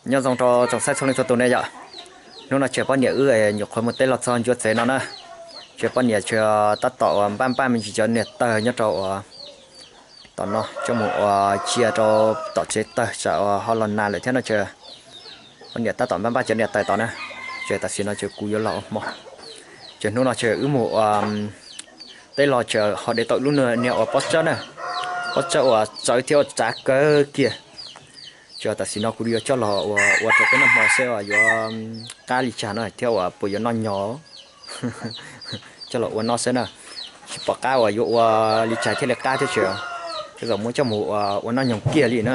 Nyob zoo rau tsoom saib txhua leej txhua tus ne yom. Hnub no ces poj niam wb nyuam qhuav mus teb los txog ncuav tsev no na. Ces poj niam ces tab tom uas npaj npaj me ntsis cov niag tawg nyob rau uas tom no coj mus ua cia rau tom tsev tawg tsam uas ho los nag lawm thiab no ces poj niam tab tom npaj npaj cov niag tawg tom na. Ces tam sim no ces kuv yuav los ua hmo. Ces hnub no ces wb mus ua teb los ces ho de tau lub niag uas pob tsawb na, pob tsawb uas tsawv thiab uas tsav kawg kiag. Ces tam sim no kuv yuav coj los ua ua rau peb noj hmo seb uas yuav qab li cas no thiab uas puas yuav noj nyo. Coj los ua noj seb na, tsis pom qab uas yuav ua li cas thiaj li qab thiab ces tej zaum muab coj mus ua noj nyoog kiag li na.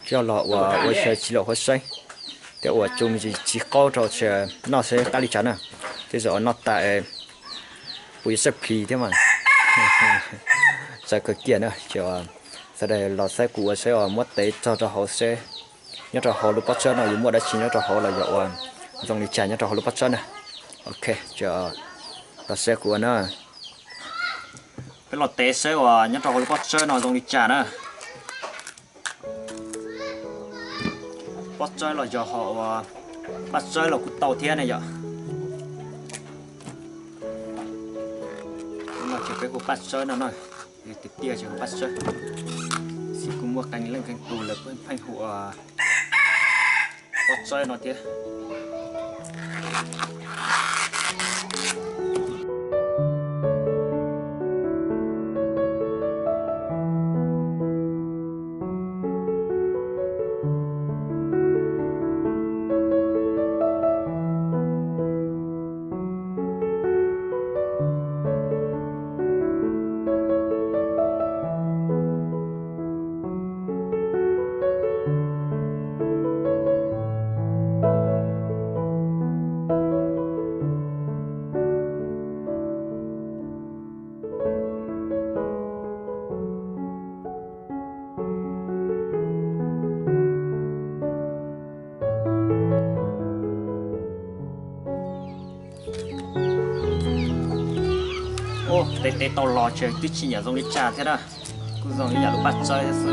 Coj los ua ua xyaw tsis laum huab saib thiab uas tsu me ntsis txiv qaub rau noj seb qab li cas na. Tej zaum noj tas puas yuav txawj plhis thiab mas. Txawv kawg kiag na ces sawv daws los saib kuv ua seb uas muab tev txog rau hauv seb nyob rau hauv lub pob tsawb no yuav muaj dab tsi nyob rau hauv los yog ua zoo li cas nyob rau hauv lub pob tsawb na. Ok, los saib kuv ua na. Peb los tev saib uas nyob rau hauv lub pob tsawb no zoo li cas na. Pob tsawb los yog ho ua paj tsawb los kuj tau thiab ne yom. No ces peb hu paj tsawb no na, tiag tiag ces hu paj tsawb. Xij kuj muaj qee leej qee tus lawv pheej hu ua pob tsawb no thiab. Ua tev tev tau los ces twb tsis nyiam zoo li cas thiab na, kuj zoo li yam lub paj tsawb thiab xwb.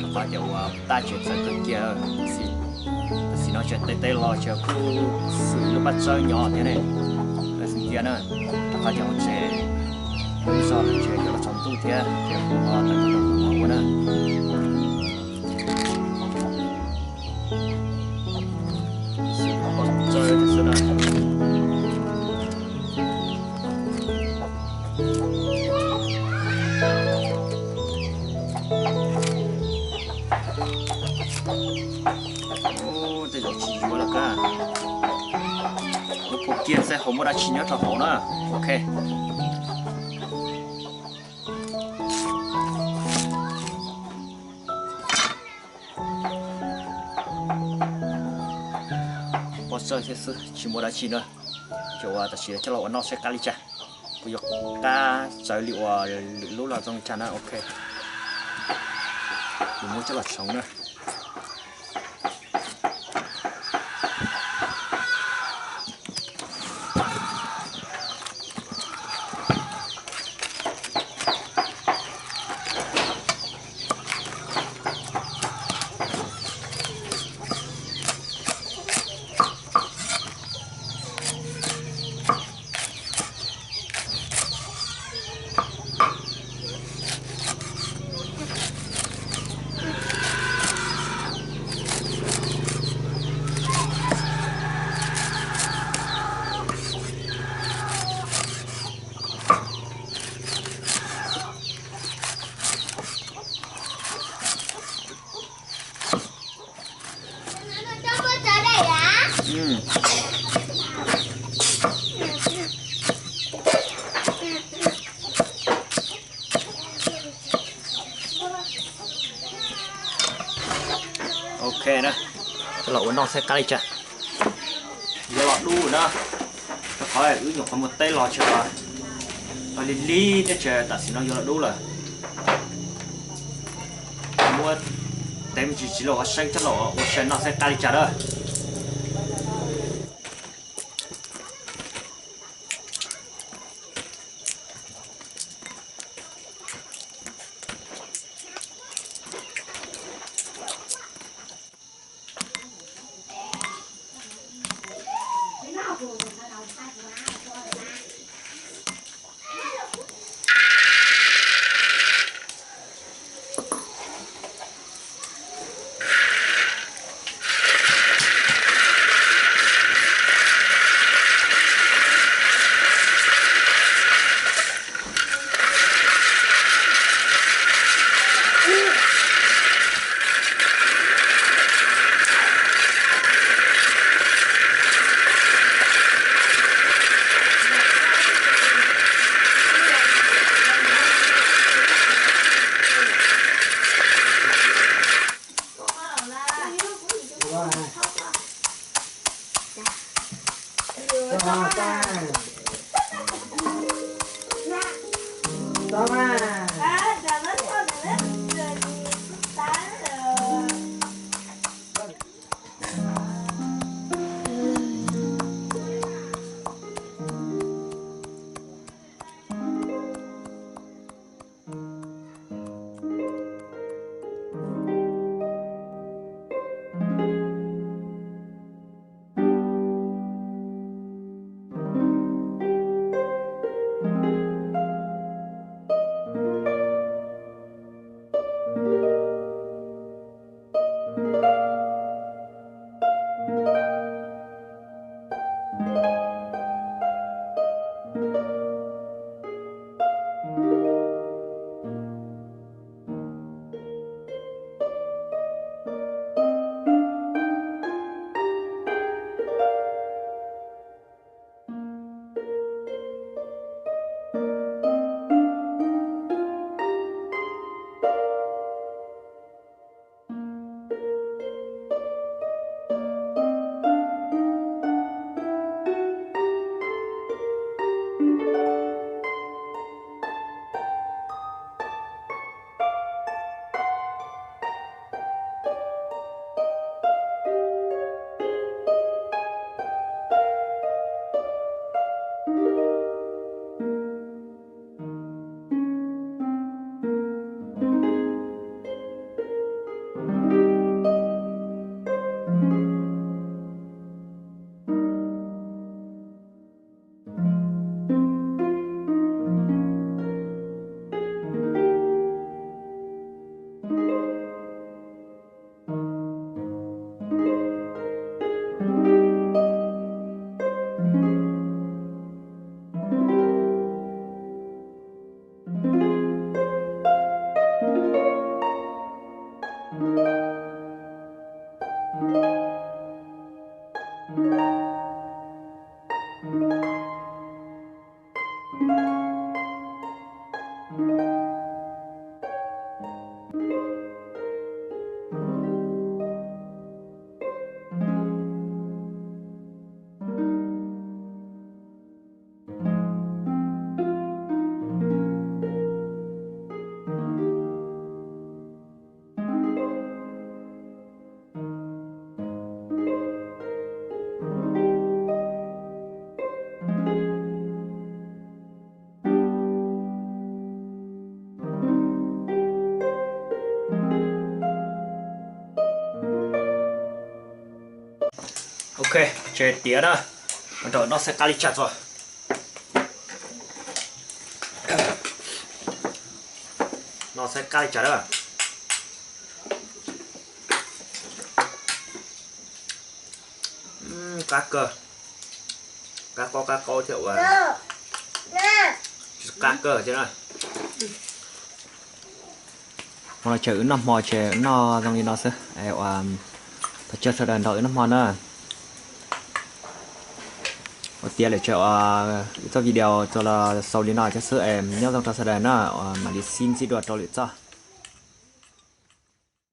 Rau qhov tias ua tab tseem txawv kawg kiag. Tam sim no ces tev tev los ces kuj xwm lub paj tsawb nyob thiab ne, lawv xwm tias na. Rau qhov tias hauv tsev lub zog lawm ces yuav los tsaus ntuj thiab ces kuv ho tawm tuaj rau kuv ua na. Xwm paj tsawb xwb na. Tej zaum tsis yuav lawm kab. Ua puas kiag saib hauv muaj dab tsi nyob rau hauv na. Ok. Pob tsawb thiab xwb tsis muaj dab tsi na. Ces ua tam sim coj los ua noj seb qab li cas. Kuv yuav qab tsawv li uas lwm lub los zoo li cas na. Ok, kuv muab coj los tshoov na. Ok na, coj los ua noj seb qab li cas. Yuav los dub na, rau qhov wb nyuam qhuav mus teb los tsis, lig lig thiab ces tam sim no yuav los dub lawm. Muab tev me ntsis txiv laum hav seeb coj los ua xyaw noj seb qab li cas na. Ok, ces tiav na, nrog noj saib qab li cas txog. Noj saib qab li cas na. Qab kawg, qab qaub qab qaub thiab ua, qab kawg thiab na. Hmo no ces wb noj hmo ces noj zoo li no xwb. Thov caw sawv daws nrog wb noj hmo na. Ua tiav lawm ces ua ib txoj video tso los xaus li no thiab xwb es nyob zoo rau sawv daws na, mam li sib ntsib dua rau lwm txoj.